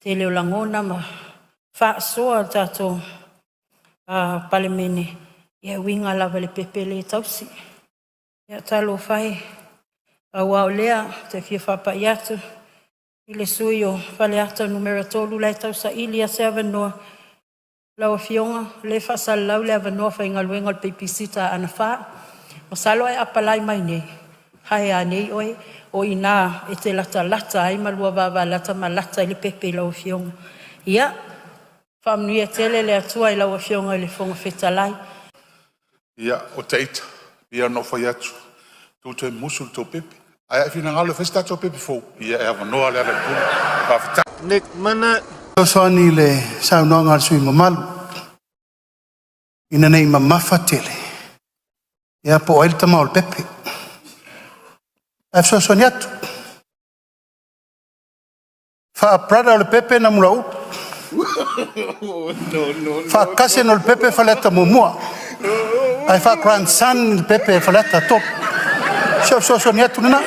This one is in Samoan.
Tele o lagona ma faasoa a le tatou Palemene e uiga lava i le pepe lea e tausi. Ia talofa e, pau lava o lea ou te fia faapai atu i le sui usufono o Faleata 3 la e tausaili lava se avanoa. Lau Afioga o lea e faasalalau le avanoa faigaluega o le babysitter a Aana 4, masalo a e apalai mai nei, hire nei oe, o i ina e te latalata ai ma lua vavalata ma lata ai le pepe i lau afioga. Ia faamanuia tele le Atua i lau Afioga i le Fofoga Fetalai. Ia, o ita, e pei lava ona ou fai atu, tou te musu i le tou pepe. Ae a e finagalo e fai se tatou pepe fou, ia e avanoa Lealailepule. Faafetai. Nick Mannett. Fesoasoani i le saunoaga a le sui usufono mamalu, ina ne i mamafa tele, ia po o ai le tama o le pepe. Ae fesoasoani atu, faa-brother o Lepepe na Muliauma, faa-cousin o Lepepe Faleata 1, ae faa-grandson Lepepe Faleata 3. O si au fesoasoani atu lena.